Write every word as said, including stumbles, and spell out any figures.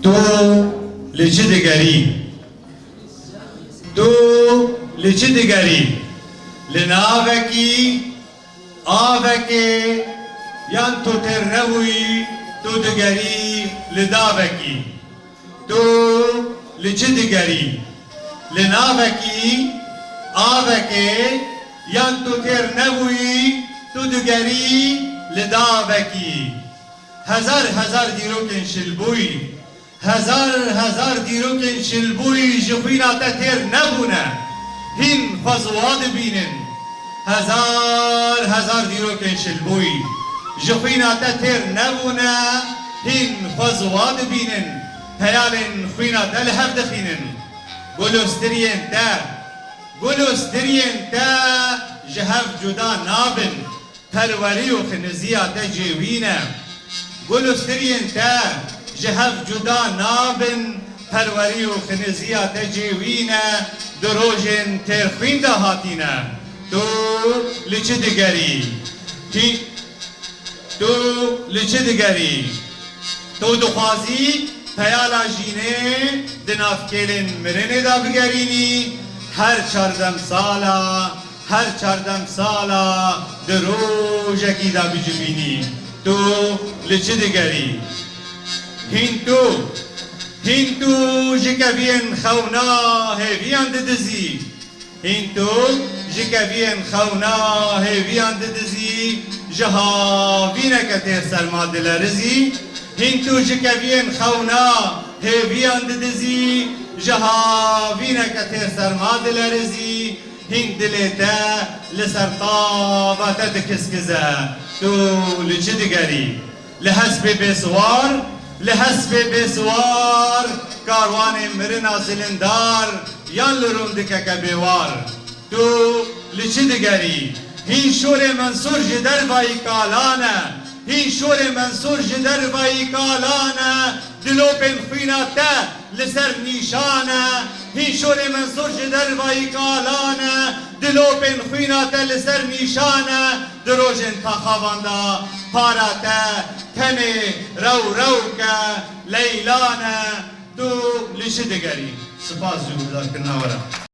Tu li çi digerî? Tu li çi digerî? Li navekî, avekê, yan tu têr nebûyî, tu digerî li davekî? Tu li çi digerî? Li navekî, avekê, yan tu têr nebûyî, tu digerî li davekî? Hezar hezar dîrokên şilbûyî, hezar hezar dîrokên şilbûyî ji xwîna te têr nebûne, hîn xwe ziwa dibînin. Hezar hezar dîrokên şilbûyî ji xwîna te têr nebûne, hîn xwe ziwa dibînin. Peyalên xwîna te li hev dixînin. Gulostiriyên te, gulostiriyên te ji hev cuda nabin. Perwerî û xiniziya te cêwî ne. Gul û stiriyên te ji hev cuda nabin, perwerî û xiniziya te cêwî ne, di rojên têrxwîn de hatîne. Tu li çi digerî? Tî Tu li çi digerî? Tu dixwazî peyala jînê di nav kêlên mirinê de bigerînî? Her çar demsala, her çar demsala di rojekî de bicivînî. Tu li çi digerî? Hîn tu, hîn tu ji keviyên xewna hêviyan didizî. Hîn tu ji keviyên xewna hêviyan didizî, ji havîneke têr serma dilerizî. Hîn tu ji keviyên xewna hêviyan didizî, ji havîneke têr serma dilerizî. Hîn dilê te li ser tava te dikiskize. Tu li çi digerî? Li hespê bêsiwar, li hespê bêsiwar, karwanê mirina zilindar, yan li rûndikeke bêwar. Tu li çi digerî? Hîn şorê Mensûr ji dervayî kalan e. Hîn şorê Mensûr ji dervayî kalan e. Dilopên xwîna te li ser nîşan e. Hîn şorê Mensûr ji dervayî kalan e. Dilopên xwîna te li ser nîşan e. Di rojên taxavan de para te tenê rew rewke leylan e. Tu li çi digerî? Spas ji guhdarkirina we re.